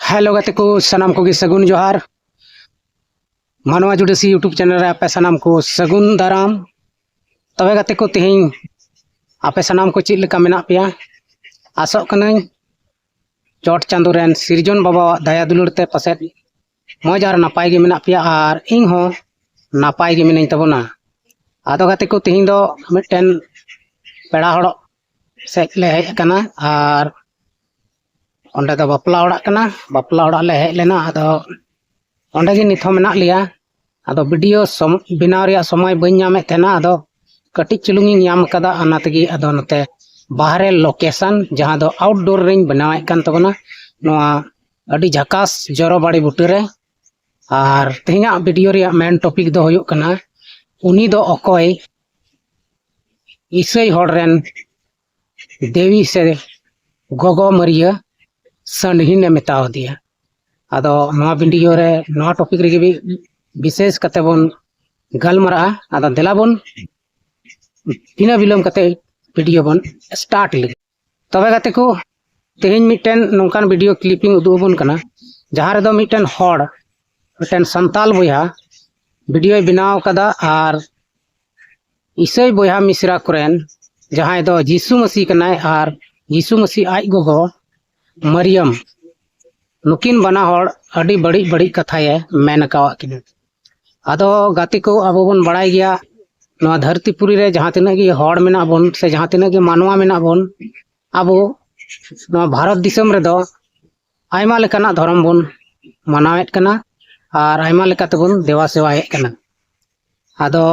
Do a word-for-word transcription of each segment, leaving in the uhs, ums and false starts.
Hello ᱜᱟᱛᱮ ᱠᱚ, ᱥᱟᱱᱟᱢ ᱠᱚᱜᱮ ᱥᱟᱹᱜᱩᱱ ᱡᱚᱦᱟᱨ᱾ ᱢᱟᱱᱣᱟ ᱡᱩᱰᱟᱹᱥᱤ YouTube ᱪᱮᱱᱮᱞ ᱨᱮ ᱟᱯᱮ ᱥᱟᱱᱟᱢ ᱠᱚ ᱥᱟᱹᱜᱩᱱ ᱫᱟᱨᱟᱢ᱾ ᱛᱚᱵᱮ ᱜᱟᱛᱮ ᱠᱚ, ᱛᱮᱦᱮᱧ ᱟᱯᱮ ᱥᱟᱱᱟᱢ ᱠᱚ ᱪᱮᱫ ᱞᱮᱠᱟ ᱢᱮᱱᱟᱜ ᱯᱮᱭᱟ? ᱟᱥᱚᱜ ᱠᱟᱹᱱᱟᱹᱧ ᱪᱚᱴ ᱪᱟᱸᱫᱳ ᱨᱮᱱ ᱥᱤᱨᱡᱚᱱ ᱵᱟᱵᱟᱣᱟᱜ ᱫᱟᱭᱟ ᱫᱩᱞᱟᱹᱲ ᱛᱮ ᱯᱟᱥᱮᱡ ᱢᱚᱡᱽ ᱟᱨ ᱱᱟᱯᱟᱭ ᱜᱮ ᱢᱮᱱᱟᱜ ᱯᱮᱭᱟ, ᱟᱨ ᱤᱧ ᱦᱚᱸ ᱱᱟᱯᱟᱭ ᱜᱮ ᱢᱤᱱᱟᱹᱧ ᱛᱟᱵᱚᱱᱟ᱾ ᱟᱫᱚ ᱜᱟᱛᱮ ᱠᱚ, ᱛᱮᱦᱮᱧ ᱫᱚ ᱢᱤᱫᱴᱮᱱ ᱯᱮᱲᱟ ᱦᱚᱲ ᱥᱮᱫ ᱞᱮ ᱦᱮᱡ ᱟᱠᱟᱱᱟ, ᱟᱨ ᱚᱸᱰᱮ ᱫᱚ ᱵᱟᱯᱞᱟ ᱚᱲᱟᱜ ᱠᱟᱱᱟ᱾ ᱵᱟᱯᱞᱟ ᱚᱲᱟᱜ ᱞᱮ ᱦᱮᱡ ᱞᱮᱱᱟ, ᱟᱫᱚ ᱚᱸᱰᱮ ᱜᱮ ᱱᱤᱛ ᱦᱚᱸ ᱢᱮᱱᱟᱜ ᱞᱮᱭᱟ᱾ ᱟᱫᱚ ᱵᱷᱤᱰᱤᱭᱳ ᱥᱚᱢ-, ᱵᱮᱱᱟᱣ ᱨᱮᱭᱟᱜ ᱥᱚᱢᱚᱭ ᱵᱟᱹᱧ ᱧᱟᱢᱮᱫ ᱛᱟᱦᱮᱱᱟ, ᱟᱫᱚ ᱠᱟᱹᱴᱤᱡ ᱪᱩᱞᱩᱝ ᱤᱧ ᱧᱟᱢ ᱠᱟᱫᱟ, ᱚᱱᱟ ᱛᱮᱜᱮ ᱟᱫᱚ ᱱᱚᱛᱮ ᱵᱟᱦᱨᱮ ᱞᱳᱠᱮᱥᱚᱱ, ᱡᱟᱦᱟᱸ ᱫᱚ ᱟᱣᱩᱴᱰᱳᱨ ᱨᱮᱧ ᱵᱮᱱᱟᱣᱮᱫ ᱠᱟᱱ ᱛᱟᱵᱚᱱᱟ, ᱱᱚᱣᱟ ᱟᱹᱰᱤ ᱡᱷᱟᱠᱟᱥ ᱡᱚᱨᱚ ᱵᱟᱲᱮ ᱵᱩᱴᱟᱹ ᱨᱮ᱾ ᱟᱨ ᱛᱮᱦᱮᱧᱟᱜ ᱵᱷᱤᱰᱤᱭᱳ ᱨᱮᱭᱟᱜ ᱢᱮᱱ ᱴᱚᱯᱤᱠ ᱫᱚ ᱦᱩᱭᱩᱜ ᱠᱟᱱᱟ, ᱩᱱᱤ ᱫᱚ ᱚᱠᱚᱭ ᱤᱥᱟᱹᱭ ᱦᱚᱲ ᱨᱮᱱ ᱫᱮᱣᱤ ᱥᱮ ᱜᱚᱜᱚ ᱢᱟᱹᱨᱤᱭᱟᱹ ᱥᱟᱹᱱᱰᱦᱤᱱᱮ ᱢᱮᱛᱟᱣ ᱫᱮᱭᱟ᱾ ᱟᱫᱚ ᱱᱚᱣᱟ ᱵᱷᱤᱰᱤᱭᱳ ᱨᱮ ᱱᱚᱣᱟ ᱴᱚᱯᱤᱠ ᱨᱮᱜᱮ ᱵᱤ-, ᱵᱤᱥᱮᱥ ᱠᱟᱛᱮ ᱵᱚᱱ ᱜᱟᱞᱢᱟᱨᱟᱜᱼᱟ᱾ ᱟᱫᱚ ᱫᱮᱞᱟ ᱵᱚᱱ ᱵᱤᱱᱟᱹ ᱵᱤᱞᱚᱢ ᱠᱟᱛᱮ ᱵᱷᱤᱰᱤᱭᱳ ᱵᱚᱱ ᱥᱴᱟᱨᱴ ᱞᱮᱜᱮ᱾ ᱛᱚᱵᱮ ᱜᱟᱛᱮ ᱠᱚ, ᱛᱮᱦᱮᱧ ᱢᱤᱫᱴᱮᱱ ᱱᱚᱝᱠᱟᱱ ᱵᱷᱤᱰᱤᱭᱳ ᱠᱞᱤᱯᱤᱝ ᱩᱫᱩᱜ ᱟᱵᱚᱱ ᱠᱟᱱᱟ, ᱡᱟᱦᱟᱸ ᱨᱮᱫᱚ ᱢᱤᱫᱴᱮᱱ ᱦᱚᱲ, ᱢᱤᱫᱴᱮᱱ ᱥᱟᱱᱛᱟᱞ ᱵᱚᱭᱦᱟ ᱵᱷᱤᱰᱤᱭᱳᱭ ᱵᱮᱱᱟᱣ ᱠᱟᱫᱟ, ᱟᱨ ᱤᱥᱟᱹᱭ ᱵᱚᱭᱦᱟ ᱢᱤᱥᱨᱟ ᱠᱚᱨᱮᱱ ᱡᱟᱦᱟᱸᱭ ᱫᱚ ᱡᱤᱥᱩ ᱢᱟᱹᱥᱤ ᱠᱟᱱᱟᱭ ᱟᱨ ᱡᱤᱥᱩ ᱢᱟᱹᱥᱤ ᱟᱡ ᱜᱚᱜᱚ ᱢᱟᱨᱤᱭᱟᱢ, ᱱᱩᱠᱤᱱ ᱵᱟᱱᱟ ᱦᱚᱲ ᱟᱹᱰᱤ ᱵᱟᱹᱲᱤᱡ ᱵᱟᱹᱲᱤᱡ ᱠᱟᱛᱷᱟᱭᱮ ᱢᱮᱱ ᱟᱠᱟᱣᱟᱫ ᱠᱤᱱᱟ᱾ ᱟᱫᱚ ᱜᱟᱛᱮ ᱠᱚ, ᱟᱵᱚ ᱵᱚᱱ ᱵᱟᱲᱟᱭ ᱜᱮᱭᱟ, ᱱᱚᱣᱟ ᱫᱷᱟᱹᱨᱛᱤ ᱯᱩᱨᱤ ᱨᱮ ᱡᱟᱦᱟᱸ ᱛᱤᱱᱟᱹᱜ ᱜᱮ ᱦᱚᱲ ᱢᱮᱱᱟᱜ ᱵᱚᱱ ᱥᱮ ᱡᱟᱦᱟᱸ ᱛᱤᱱᱟᱹᱜ ᱜᱮ ᱢᱟᱱᱣᱟ ᱢᱮᱱᱟᱜ ᱵᱚᱱ, ᱟᱵᱚ ᱱᱚᱣᱟ ᱵᱷᱟᱨᱚᱛ ᱫᱤᱥᱚᱢ ᱨᱮᱫᱚ ᱟᱭᱢᱟ ᱞᱮᱠᱟᱱᱟᱜ ᱫᱷᱚᱨᱚᱢ ᱵᱚᱱ ᱢᱟᱱᱟᱣᱮᱫ ᱠᱟᱱᱟ ᱟᱨ ᱟᱭᱢᱟ ᱞᱮᱠᱟ ᱛᱮᱵᱚᱱ ᱫᱮᱵᱟ ᱥᱮᱵᱟᱭᱮᱫ ᱠᱟᱱᱟ᱾ ᱟᱫᱚ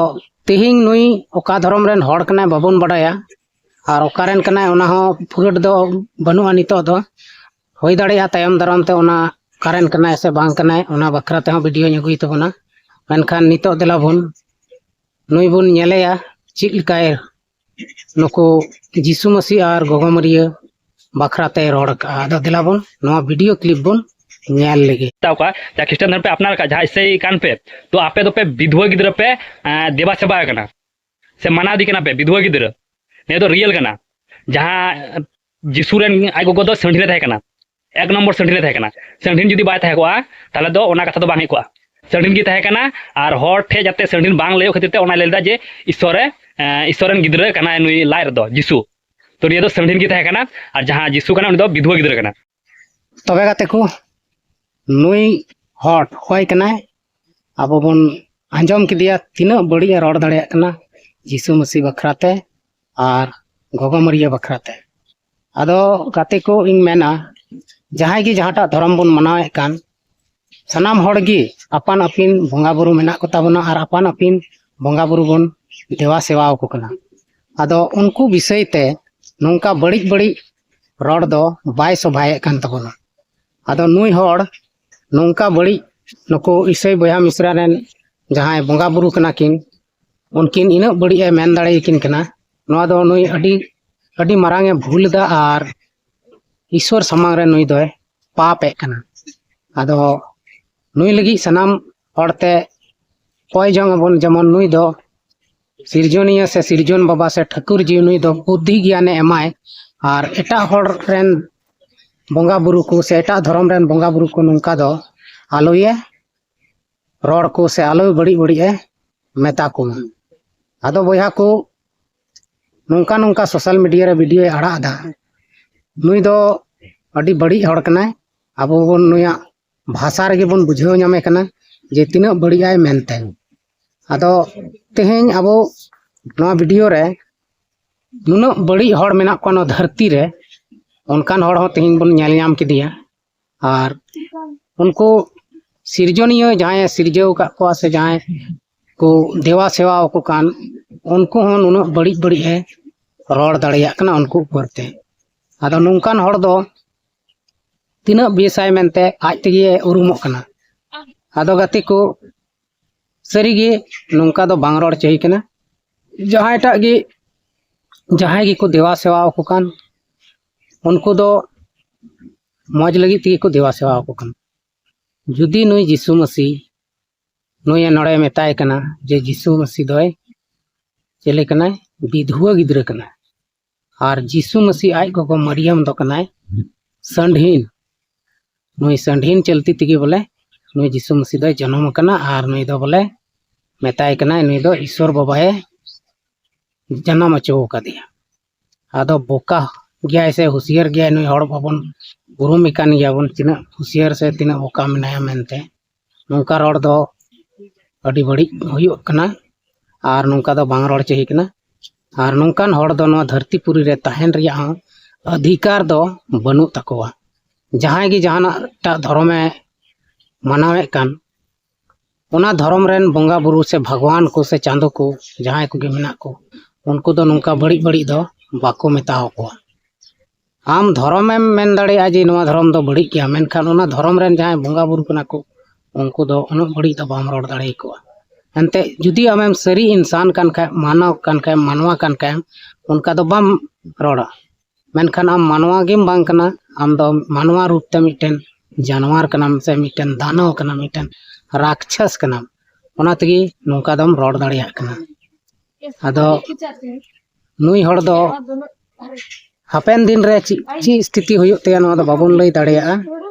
ᱛᱮᱦᱮᱧ ᱱᱩᱭ ᱚᱠᱟ ᱫᱷᱚᱨᱚᱢ ᱨᱮᱱ ᱦᱚᱲ ᱠᱟᱱᱟᱭ ᱵᱟᱵᱚᱱ ᱵᱟᱰᱟᱭᱟ, ᱟᱨ ᱚᱠᱟᱨᱮᱱ ᱠᱟᱱᱟᱭ ᱚᱱᱟ ᱦᱚᱸ ᱯᱷᱩᱨᱟᱹᱴ ᱫᱚ ᱵᱟᱹᱱᱩᱜᱼᱟ ᱱᱤᱛᱚᱜ ᱫᱚ᱾ ᱦᱩᱭ ᱫᱟᱲᱮᱭᱟᱜᱼᱟ ᱛᱟᱭᱚᱢ ᱫᱟᱨᱟᱢ ᱛᱮ ᱚᱱᱟ ᱚᱠᱟᱨᱮᱱ ᱠᱟᱱᱟᱭ ᱥᱮ ᱵᱟᱝ ᱠᱟᱱᱟᱭ, ᱚᱱᱟ ᱵᱟᱠᱷᱨᱟ ᱛᱮᱦᱚᱸ ᱵᱷᱤᱰᱤᱭᱳᱧ ᱟᱹᱜᱩᱭ ᱛᱟᱵᱚᱱᱟ᱾ ᱢᱮᱱᱠᱷᱟᱱ ᱱᱤᱛᱚᱜ ᱫᱮᱞᱟ ᱵᱚᱱ ᱱᱩᱭ ᱵᱚᱱ ᱧᱮᱞᱮᱭᱟ ᱪᱮᱫ ᱞᱮᱠᱟᱭ ᱱᱩᱠᱩ ᱡᱤᱥᱩ ᱢᱟᱹᱥᱤ ᱟᱨ ᱜᱚᱜᱚ ᱢᱟᱹᱨᱤᱭᱟᱹ ᱵᱟᱠᱷᱨᱟ ᱛᱮᱭ ᱨᱚᱲ ᱟᱠᱟᱫᱼᱟ᱾ ᱟᱫᱚ ᱫᱮᱞᱟ ᱵᱚᱱ ᱱᱚᱣᱟ ᱵᱷᱤᱰᱤᱭᱳ ᱠᱞᱤᱯ ᱵᱚᱱ ᱧᱮᱞ ᱞᱮᱜᱮ᱾ ᱢᱮᱛᱟᱣ ᱠᱚᱣᱟ, ᱡᱟᱦᱟᱸ ᱠᱷᱨᱤᱥᱴᱟᱱ ᱫᱷᱚᱨᱚᱢ ᱯᱮ ᱟᱯᱱᱟᱨ ᱟᱠᱟᱫ, ᱡᱟᱦᱟᱸ ᱤᱥᱟᱹᱭ ᱠᱟᱱ ᱯᱮ, ᱛᱚ ᱟᱯᱮ ᱫᱚᱯᱮ ᱵᱤᱫᱷᱣᱟᱹ ᱜᱤᱫᱽᱨᱟᱹ ᱯᱮ, ᱮᱸ, ᱫᱮᱵᱟ ᱥᱮᱵᱟ ᱠᱟᱱᱟ ᱥᱮ ᱢᱟᱱᱟᱣ ᱤᱫᱤ ᱠᱟᱱᱟ ᱯᱮ ᱵᱤᱫᱷᱣᱟᱹ ᱜᱤᱫᱽᱨᱟᱹ᱾ ᱱᱤᱭᱟᱹ ᱫᱚ ᱨᱤᱭᱮᱞ ᱠᱟᱱᱟ᱾ ᱡᱟᱦᱟᱸ ᱡᱤᱥᱩ ᱨᱮᱱ ᱟᱡ ᱜᱚᱜᱚ ᱫᱚ ᱥᱟᱺᱰᱤ ᱨᱮ ᱛᱟᱦᱮᱸ ᱠᱟᱱᱟ, ᱮᱠ ᱱᱚᱢᱵᱚᱨ ᱥᱟᱹᱱᱰᱷᱤᱱᱮ ᱛᱟᱦᱮᱸ ᱠᱟᱱᱟ᱾ ᱥᱟᱹᱱᱰᱷᱤᱱ ᱡᱩᱫᱤ ᱵᱟᱭ ᱛᱟᱦᱮᱸ ᱠᱚᱜᱼᱟ, ᱛᱟᱦᱚᱞᱮ ᱫᱚ ᱚᱱᱟ ᱠᱟᱛᱷᱟ ᱫᱚ ᱵᱟᱝ ᱦᱮᱡ ᱠᱚᱜᱼᱟ᱾ ᱥᱟᱹᱱᱰᱷᱤᱱ ᱜᱮ ᱛᱟᱦᱮᱸ ᱠᱟᱱᱟ, ᱟᱨ ᱦᱚᱲ ᱴᱷᱮᱡ ᱡᱟᱛᱮ ᱥᱟᱹᱱᱰᱷᱤᱱ ᱵᱟᱝ ᱞᱟᱹᱭᱚᱜ ᱠᱷᱟᱹᱛᱤᱨ ᱛᱮ ᱚᱱᱟᱭ ᱞᱟᱹᱭ ᱞᱮᱫᱟ ᱡᱮ ᱤᱥᱥᱚᱨᱮ, ᱮᱸ, ᱤᱥᱥᱚᱨ ᱨᱮᱱ ᱜᱤᱫᱽᱨᱟᱹ ᱠᱟᱱᱟᱭ ᱱᱩᱭ ᱞᱟᱡ ᱨᱮᱫᱚ ᱡᱤᱥᱩ᱾ ᱛᱚ ᱱᱤᱭᱟᱹ ᱫᱚ ᱥᱟᱹᱱᱰᱷᱤᱱ ᱜᱮ ᱛᱟᱦᱮᱸ ᱠᱟᱱᱟ, ᱟᱨ ᱡᱟᱦᱟᱸ ᱡᱤᱥᱩ ᱠᱟᱱᱟ ᱩᱱᱤ ᱫᱚ ᱵᱤᱫᱷᱩᱣᱟᱹ ᱜᱤᱫᱽᱨᱟᱹ ᱠᱟᱱᱟ᱾ ᱛᱚᱵᱮ ᱜᱟᱛᱮ ᱠᱚ, ᱱᱩᱭ ᱦᱚᱲ ᱚᱠᱚᱭ ᱠᱟᱱᱟᱭ? ᱟᱵᱚ ᱵᱚᱱ ᱟᱸᱡᱚᱢ ᱠᱮᱫᱮᱭᱟ ᱛᱤᱱᱟᱹᱜ ᱵᱟᱹᱲᱤᱡ ᱮ ᱨᱚᱲ ᱫᱟᱲᱮᱭᱟᱜ ᱠᱟᱱᱟ ᱡᱤᱥᱩ ᱢᱟᱹᱥᱤ ᱵᱟᱠᱷᱨᱟ ᱛᱮ ᱟᱨ ᱜᱚᱜᱚ ᱢᱟᱹᱨᱤᱭᱟᱹ ᱵᱟᱠᱷᱨᱟ ᱛᱮ᱾ ᱟᱫᱚ ᱜᱟᱛᱮ ᱠᱚ, ᱤᱧ ᱢᱮᱱᱟ, ᱡᱟᱦᱟᱸᱭ ᱜᱮ ᱡᱟᱦᱟᱸᱴᱟᱜ ᱫᱷᱚᱨᱚᱢ ᱵᱚᱱ ᱢᱟᱱᱟᱣᱮᱫ ᱠᱟᱱ, ᱥᱟᱱᱟᱢ ᱦᱚᱲ ᱜᱮ ᱟᱯᱟᱱ ᱟᱹᱯᱤᱱ ᱵᱚᱸᱜᱟ ᱵᱩᱨᱩ ᱢᱮᱱᱟᱜ ᱠᱚᱛᱟ ᱵᱚᱱᱟ ᱟᱨ ᱟᱯᱟᱱ ᱟᱹᱯᱤᱱ ᱵᱚᱸᱜᱟ ᱵᱩᱨᱩ ᱵᱚᱱ ᱫᱮᱣᱟ ᱥᱮᱣᱟ ᱟᱠᱚ ᱠᱟᱱᱟ᱾ ᱟᱫᱚ ᱩᱱᱠᱩ ᱵᱤᱥᱚᱭ ᱛᱮ ᱱᱚᱝᱠᱟ ᱵᱟᱹᱲᱤᱡ ᱵᱟᱹᱲᱤᱡ ᱨᱚᱲ ᱫᱚ ᱵᱟᱭ ᱥᱚᱵᱷᱟᱭᱮᱫ ᱠᱟᱱ ᱛᱟᱵᱚᱱᱟ᱾ ᱟᱫᱚ ᱱᱩᱭ ᱦᱚᱲ ᱱᱚᱝᱠᱟ ᱵᱟᱹᱲᱤᱡ, ᱱᱩᱠᱩ ᱤᱥᱟᱹᱭ ᱵᱚᱭᱦᱟ ᱢᱤᱥᱨᱟ ᱨᱮᱱ ᱡᱟᱦᱟᱸᱭ ᱵᱚᱸᱜᱟ ᱵᱩᱨᱩ ᱠᱟᱱᱟ ᱠᱤᱱ, ᱩᱱᱠᱤᱱ ᱤᱱᱟᱹᱜ ᱵᱟᱹᱲᱤᱡ ᱮ ᱢᱮᱱ ᱫᱟᱲᱮᱭᱟᱠᱤᱱ ᱠᱟᱱᱟ, ᱱᱚᱣᱟ ᱫᱚ ᱱᱩᱭ ᱟᱹᱰᱤ, ᱟᱹᱰᱤ ᱢᱟᱨᱟᱝ ᱮ ᱵᱷᱩᱞ ᱮᱫᱟ ᱟᱨ ᱤᱥᱥᱚᱨ ᱥᱟᱢᱟᱝ ᱨᱮ ᱱᱩᱭ ᱫᱚᱭ ᱯᱟᱯᱮᱫ ᱠᱟᱱᱟ᱾ ᱟᱫᱚ ᱱᱩᱭ ᱞᱟᱹᱜᱤᱫ ᱥᱟᱱᱟᱢ ᱦᱚᱲᱛᱮ ᱠᱚᱭ ᱡᱚᱝ ᱟᱵᱚᱱ, ᱡᱮᱢᱚᱱ ᱱᱩᱭ ᱫᱚ ᱥᱤᱨᱡᱚᱱᱤᱭᱟᱹ ᱥᱮ ᱥᱤᱨᱡᱚᱱ ᱵᱟᱵᱟ ᱥᱮ ᱴᱷᱟᱹᱠᱩᱨ ᱡᱤᱣᱤ ᱱᱩᱭ ᱫᱚ ᱵᱩᱫᱽᱫᱷᱤ ᱜᱮᱭᱟᱱᱮ ᱮᱢᱟᱭ, ᱟᱨ ᱮᱴᱟᱜ ᱦᱚᱲ ᱨᱮᱱ ᱵᱚᱸᱜᱟ ᱵᱩᱨᱩ ᱠᱚ ᱥᱮ ᱮᱴᱟᱜ ᱫᱷᱚᱨᱚᱢ ᱨᱮᱱ ᱵᱚᱸᱜᱟ ᱵᱩᱨᱩ ᱠᱚ ᱱᱚᱝᱠᱟ ᱫᱚ ᱟᱞᱚᱭᱮ ᱨᱚᱲ ᱠᱚ ᱥᱮ ᱟᱞᱚᱭ ᱵᱟᱹᱲᱤᱡ ᱵᱟᱹᱲᱤᱡ ᱮ ᱢᱮᱛᱟ ᱠᱚᱢᱟ᱾ ᱟᱫᱚ ᱵᱚᱭᱦᱟ ᱠᱚ, ᱱᱚᱝᱠᱟ ᱱᱚᱝᱠᱟ ᱥᱳᱥᱟᱞ ᱢᱤᱰᱤᱭᱟ ᱨᱮ ᱵᱷᱤᱰᱤᱭᱳᱭ ᱟᱲᱟᱜ ᱮᱫᱟ, ᱱᱩᱭ ᱫᱚ ᱟᱹᱰᱤ ᱵᱟᱹᱲᱤᱡ ᱦᱚᱲ ᱠᱟᱱᱟᱭ᱾ ᱟᱵᱚ ᱵᱚᱱ ᱱᱩᱭᱟᱜ ᱵᱷᱟᱥᱟ ᱨᱮᱜᱮ ᱵᱚᱱ ᱵᱩᱡᱷᱟᱹᱣ ᱧᱟᱢᱮ ᱠᱟᱱᱟ ᱡᱮ ᱛᱤᱱᱟᱹᱜ ᱵᱟᱹᱲᱤᱡ ᱟᱭ ᱢᱮᱱᱛᱮ᱾ ᱟᱫᱚ ᱛᱮᱦᱮᱧ ᱟᱵᱚ ᱱᱚᱣᱟ ᱵᱷᱤᱰᱤᱭᱳ ᱨᱮ ᱱᱩᱱᱟᱹᱜ ᱵᱟᱹᱲᱤᱡ ᱦᱚᱲ ᱢᱮᱱᱟᱜ ᱠᱚᱣᱟ ᱱᱚᱣᱟ ᱫᱷᱟᱹᱨᱛᱤ ᱨᱮ, ᱚᱱᱠᱟᱱ ᱦᱚᱲ ᱦᱚᱸ ᱛᱮᱦᱮᱧ ᱵᱚᱱ ᱧᱮᱞ ᱧᱟᱢ ᱠᱮᱫᱮᱭᱟ᱾ ᱟᱨ ᱩᱱᱠᱩ ᱥᱤᱨᱡᱚᱱᱤᱭᱟᱹ ᱡᱟᱦᱟᱸᱭᱮ ᱥᱤᱨᱡᱟᱹᱣ ᱟᱠᱟᱫ ᱠᱚᱣᱟ ᱥᱮ ᱡᱟᱦᱟᱸᱭ ᱠᱚ ᱫᱮᱣᱟ ᱥᱮᱣᱟ ᱟᱠᱚ ᱠᱟᱱ, ᱩᱱᱠᱩ ᱦᱚᱸ ᱱᱩᱱᱟᱹᱜ ᱵᱟᱹᱲᱤᱡ ᱵᱟᱹᱲᱤᱡ ᱮ ᱨᱚᱲ ᱫᱟᱲᱮᱭᱟᱜ ᱠᱟᱱᱟ ᱩᱱᱠᱩ ᱩᱯᱚᱨ ᱛᱮ᱾ ᱟᱫᱚ ᱱᱚᱝᱠᱟᱱ ᱦᱚᱲ ᱫᱚ ᱛᱤᱱᱟᱹᱜ ᱵᱮᱥᱟᱭ ᱢᱮᱱᱛᱮ ᱟᱡ ᱛᱮᱜᱮ ᱩᱨᱩᱢᱚᱜ ᱠᱟᱱᱟ᱾ ᱟᱫᱚ ᱜᱟᱛᱮ ᱠᱚ, ᱥᱟᱹᱨᱤᱜᱮ ᱱᱚᱝᱠᱟ ᱫᱚ ᱵᱟᱝ ᱨᱚᱲ ᱪᱟᱹᱦᱤ ᱠᱟᱱᱟ᱾ ᱡᱟᱦᱟᱸᱭᱴᱟᱜ ᱜᱮ, ᱡᱟᱦᱟᱸᱭ ᱜᱮᱠᱚ ᱫᱮᱣᱟ ᱥᱮᱣᱟ ᱟᱠᱚ ᱠᱟᱱ, ᱩᱱᱠᱩ ᱫᱚ ᱢᱚᱡᱽ ᱞᱟᱹᱜᱤᱫ ᱛᱮᱜᱮ ᱠᱚ ᱫᱮᱣᱟ ᱥᱮᱣᱟ ᱟᱠᱚ ᱠᱟᱱᱟ᱾ ᱡᱩᱫᱤ ᱱᱩᱭ ᱡᱤᱥᱩ ᱢᱟᱹᱥᱤ, ᱱᱩᱭᱮ ᱱᱚᱰᱮ ᱢᱮᱛᱟᱭ ᱠᱟᱱᱟ ᱡᱮ ᱡᱤᱥᱩ ᱢᱟᱹᱥᱤ ᱫᱚᱭ ᱪᱮᱞᱮ ᱠᱟᱱᱟᱭ? ᱵᱤᱫᱷᱩᱣᱟᱹ ᱜᱤᱫᱽᱨᱟᱹ ᱠᱟᱱᱟᱭ᱾ ᱟᱨ ᱡᱤᱥᱩ ᱢᱟᱹᱥᱤ ᱟᱡ ᱜᱚᱜᱚ ᱢᱟᱨᱤᱭᱟᱢ ᱫᱚ ᱠᱟᱱᱟᱭ ᱥᱟᱹᱱᱰᱷᱤᱱ, ᱱᱩᱭ ᱥᱟᱺᱰᱷᱤᱱ ᱪᱟᱹᱞᱛᱤ ᱛᱮᱜᱮ ᱵᱚᱞᱮ ᱱᱩᱭ ᱡᱤᱥᱩ ᱢᱟᱹᱥᱤ ᱫᱚᱭ ᱡᱚᱱᱚᱢ ᱟᱠᱟᱱᱟ ᱟᱨ ᱱᱩᱭ ᱫᱚ ᱵᱚᱞᱮ ᱢᱮᱛᱟᱭ ᱠᱟᱱᱟᱭ, ᱱᱩᱭ ᱫᱚ ᱤᱥᱥᱚᱨ ᱵᱟᱵᱟᱭ ᱡᱟᱱᱟᱢ ᱦᱚᱪᱚ ᱟᱠᱟᱫᱮᱭᱟ᱾ ᱟᱫᱚ ᱵᱚᱠᱟ ᱜᱮᱭᱟᱭ ᱥᱮ ᱦᱩᱥᱤᱭᱟᱹᱨ ᱜᱮᱭᱟᱭ ᱱᱩᱭ ᱦᱚᱲ, ᱵᱟᱵᱚᱱ ᱩᱨᱩᱢᱮ ᱠᱟᱱ ᱜᱮᱭᱟᱵᱚᱱ ᱛᱤᱱᱟᱹᱜ ᱦᱩᱥᱤᱭᱟᱹᱨ ᱥᱮ ᱛᱤᱱᱟᱹᱜ ᱵᱚᱠᱟ ᱢᱮᱱᱟᱭᱟ ᱢᱮᱱᱛᱮ᱾ ᱱᱚᱝᱠᱟ ᱨᱚᱲ ᱫᱚ ᱟᱹᱰᱤ ᱵᱟᱹᱲᱤᱡ ᱦᱩᱭᱩᱜ ᱠᱟᱱᱟ ᱟᱨ ᱱᱚᱝᱠᱟ ᱫᱚ ᱵᱟᱝ ᱨᱚᱲ ᱪᱟᱹᱦᱤ ᱠᱟᱱᱟ᱾ ᱟᱨ ᱱᱚᱝᱠᱟᱱ ᱦᱚᱲ ᱫᱚ ᱱᱚᱣᱟ ᱫᱷᱟᱹᱨᱛᱤ ᱯᱩᱨᱤ ᱨᱮ ᱛᱟᱦᱮᱱ ᱨᱮᱭᱟᱜ ᱦᱚᱸ ᱚᱫᱷᱤᱠᱟᱨ ᱫᱚ ᱵᱟᱹᱱᱩᱜ ᱛᱟᱠᱚᱣᱟ᱾ ᱡᱟᱦᱟᱸᱭ ᱜᱮ ᱡᱟᱦᱟᱱᱟᱜ ᱮᱴᱟᱜ ᱫᱷᱚᱨᱚᱢᱮ ᱢᱟᱱᱟᱣᱮᱫ ᱠᱟᱱ, ᱚᱱᱟ ᱫᱷᱚᱨᱚᱢ ᱨᱮᱱ ᱵᱚᱸᱜᱟ ᱵᱩᱨᱩ ᱥᱮ ᱵᱷᱟᱜᱽᱣᱟᱱ ᱠᱚ ᱥᱮ ᱪᱟᱸᱫᱚ ᱠᱚ ᱡᱟᱦᱟᱸᱭ ᱠᱚᱜᱮ ᱢᱮᱱᱟᱜ ᱠᱚ, ᱩᱱᱠᱩ ᱫᱚ ᱱᱚᱝᱠᱟ ᱵᱟᱹᱲᱤᱡ ᱵᱟᱹᱲᱤᱡ ᱫᱚ ᱵᱟᱠᱚ ᱢᱮᱛᱟ ᱟᱠᱚᱣᱟ᱾ ᱟᱢ ᱫᱷᱚᱨᱚᱢᱮᱢ ᱢᱮᱱ ᱫᱟᱲᱮᱭᱟᱜᱼᱟ ᱡᱮ ᱱᱚᱣᱟ ᱫᱷᱚᱨᱚᱢ ᱫᱚ ᱵᱟᱹᱲᱤᱡ ᱜᱮᱭᱟ, ᱢᱮᱱᱠᱷᱟᱱ ᱚᱱᱟ ᱫᱷᱚᱨᱚᱢ ᱨᱮᱱ ᱡᱟᱦᱟᱸᱭ ᱵᱚᱸᱜᱟ ᱵᱩᱨᱩ ᱠᱟᱱᱟ ᱠᱚ, ᱩᱱᱠᱩ ᱫᱚ ᱩᱱᱟᱹᱜ ᱵᱟᱹᱲᱤᱡ ᱫᱚ ᱵᱟᱢ ᱨᱚᱲ ᱫᱟᱲᱮ ᱟᱠᱚᱣᱟ᱾ ᱮᱱᱛᱮᱫ ᱡᱩᱫᱤ ᱟᱢᱮᱢ ᱥᱟᱹᱨᱤ ᱤᱱᱥᱟᱱ ᱠᱟᱱ ᱠᱷᱟᱡ, ᱢᱟᱱᱟᱣ ᱠᱟᱱ ᱠᱷᱟᱡ, ᱢᱟᱱᱣᱟ ᱠᱟᱱ ᱠᱷᱟᱡ, ᱚᱱᱠᱟ ᱫᱚ ᱵᱟᱢ ᱨᱚᱲᱟ᱾ ᱢᱮᱱᱠᱷᱟᱱ ᱟᱢ ᱢᱟᱱᱣᱟ ᱜᱮᱢ ᱵᱟᱝ ᱠᱟᱱᱟ, ᱟᱢ ᱫᱚ ᱢᱟᱱᱣᱟ ᱨᱩᱯ ᱛᱮ ᱢᱤᱫᱴᱮᱱ ᱡᱟᱱᱣᱟᱨ ᱠᱟᱱᱟᱢ ᱥᱮ ᱢᱤᱫᱴᱮᱱ ᱫᱟᱱᱚ ᱠᱟᱱᱟᱢ, ᱢᱤᱫᱴᱮᱱ ᱨᱟᱠᱪᱷᱟᱥ ᱠᱟᱱᱟᱢ, ᱚᱱᱟ ᱛᱮᱜᱮ ᱱᱚᱝᱠᱟ ᱫᱚᱢ ᱨᱚᱲ ᱫᱟᱲᱮᱭᱟᱜ ᱠᱟᱱᱟ᱾ ᱟᱫᱚ ᱱᱩᱭ ᱦᱚᱲ ᱫᱚ ᱦᱟᱯᱮᱱ ᱫᱤᱱ ᱨᱮ ᱪᱮᱫ ᱪᱮᱫ ᱥᱛᱷᱤᱛᱤ ᱦᱩᱭᱩᱜ ᱛᱟᱭᱟ, ᱱᱚᱣᱟ ᱫᱚ ᱵᱟᱵᱚᱱ ᱞᱟᱹᱭ ᱫᱟᱲᱮᱭᱟᱜᱼᱟ᱾